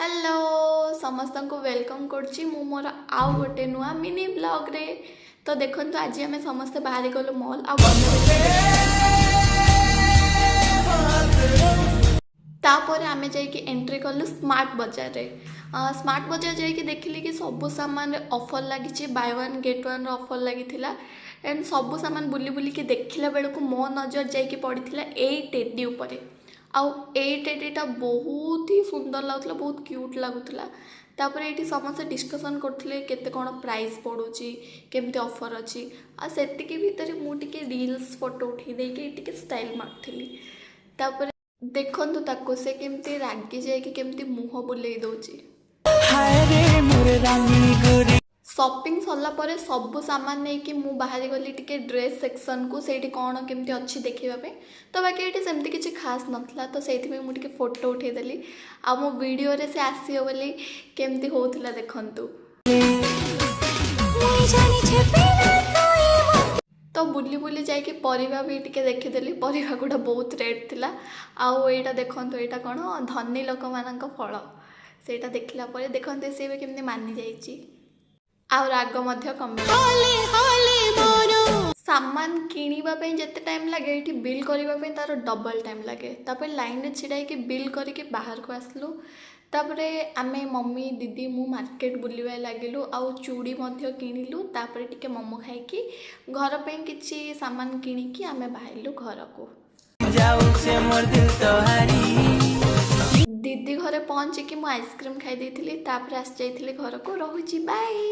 Hello, ସମସ୍ତଙ୍କୁ welcome କରୁଛି ମୁଁ ମୋର ଆଉ ଗୋଟେ ନୂଆ ମିନି ବ୍ଲଗ୍ରେ। ତ ଦେଖନ୍ତୁ, ଆଜି ଆମେ ସମସ୍ତେ ବାହାରି ଗଲୁ ମଲ୍ ଆଉ ଗଲେ। ତାପରେ ଆମେ ଯାଇକି ଏଣ୍ଟ୍ରି କଲୁ ସ୍ମାର୍ଟ ବଜାରରେ। ସ୍ମାର୍ଟ ବଜାର ଯାଇକି ଦେଖିଲି କି ସବୁ ସାମାନରେ ଅଫର୍ ଲାଗିଛି। ବାଇ ୱାନ୍ ଗେଟ୍ ୱାନ୍ର ଅଫର୍ ଲାଗିଥିଲା। ଆଣ୍ଡ ସବୁ ସାମାନ ବୁଲି ବୁଲିକି ଦେଖିଲା ବେଳକୁ ମୋ ନଜର ଯାଇକି ପଡ଼ିଥିଲା ଏଇ ଟେଡି ଉପରେ। ଆଉ ଏଇ ଟେଡିଟା ବହୁତ ହି ସୁନ୍ଦର ଲାଗୁଥିଲା, ବହୁତ କ୍ୟୁଟ୍ ଲାଗୁଥିଲା। ତାପରେ ଏଇଠି ସମସ୍ତେ ଡିସ୍କସନ୍ କରୁଥିଲେ, କେତେ କ'ଣ ପ୍ରାଇସ୍ ପଡ଼ୁଛି, କେମିତି ଅଫର୍ ଅଛି। ଆଉ ସେତିକି ଭିତରେ ମୁଁ ଟିକେ ରିଲ୍ସ ଫଟୋ ଉଠେଇ ଦେଇକି ଟିକେ ଷ୍ଟାଇଲ୍ ମାରୁଥିଲି। ତାପରେ ଦେଖନ୍ତୁ ତାକୁ, ସେ କେମିତି ରାଗି ଯାଇକି କେମିତି ମୁହଁ ବୁଲେଇ ଦେଉଛି। ସପିଂ ସରିଲା ପରେ ସବୁ ସାମାନ ନେଇକି ମୁଁ ବାହାରି ଗଲି ଟିକେ ଡ୍ରେସ୍ ସେକ୍ସନକୁ, ସେଇଠି କ'ଣ କେମିତି ଅଛି ଦେଖିବା ପାଇଁ। ତ ବାକି ଏଇଠି ସେମିତି କିଛି ଖାସ୍ ନଥିଲା, ତ ସେଇଥିପାଇଁ ମୁଁ ଟିକେ ଫଟୋ ଉଠେଇଦେଲି। ଆଉ ମୋ ଭିଡ଼ିଓରେ ସେ ଆସିବ ବୋଲି କେମିତି ହେଉଥିଲା ଦେଖନ୍ତୁ। ମୁଇଁ ଜାଣିଛେ ବିନା ତୁଇ ମତେ। ତ ବୁଲି ବୁଲି ଯାଇକି ପରିବା ବି ଟିକେ ଦେଖିଦେଲି। ପରିବା ଗୁଡ଼ା ବହୁତ ରେଟ୍ ଥିଲା। ଆଉ ଏଇଟା ଦେଖନ୍ତୁ, ଏଇଟା କ'ଣ ଧନୀ ଲୋକମାନଙ୍କ ଫଳ। ସେଇଟା ଦେଖିଲା ପରେ ଦେଖନ୍ତୁ, ସିଏ ବି କେମିତି ମାନି ଯାଇଛି ଆଉ ରାଗ ମଧ୍ୟ କମିଲା। ହଲେ ହଲେ ମୋର। ସାମାନ କିଣିବା ପାଇଁ ଯେତେ ଟାଇମ୍ ଲାଗେ, ଏଇଠି ବିଲ୍ କରିବା ପାଇଁ ତାର ଡବଲ୍ ଟାଇମ୍ ଲାଗେ। ତାପରେ ଲାଇନ୍ରେ ଛିଡ଼ା ହେଇକି ବିଲ୍ କରିକି ବାହାରକୁ ଆସିଲୁ। ତାପରେ ଆମେ ମମି, ଦିଦି, ମୁଁ ମାର୍କେଟ ବୁଲିବାରେ ଲାଗିଲୁ ଆଉ ଚୁଡ଼ି ମଧ୍ୟ କିଣିଲୁ। ତାପରେ ଟିକେ ମୋମୋ ଖାଇକି ଘର ପାଇଁ କିଛି ସାମାନ କିଣିକି ଆମେ ବାହାରିଲୁ ଘରକୁ। ଯାଉ ସେ ମୋର ଦିଲ ତ ହାରି। ଦିଦି ଘରେ ପହଞ୍ଚିକି ମୁଁ ଆଇସ୍କ୍ରିମ୍ ଖାଇ ଦେଇଥିଲି। ତାପରେ ଆସିଯାଇଥିଲି ଘରକୁ। ରହୁଛି, ବାଏ।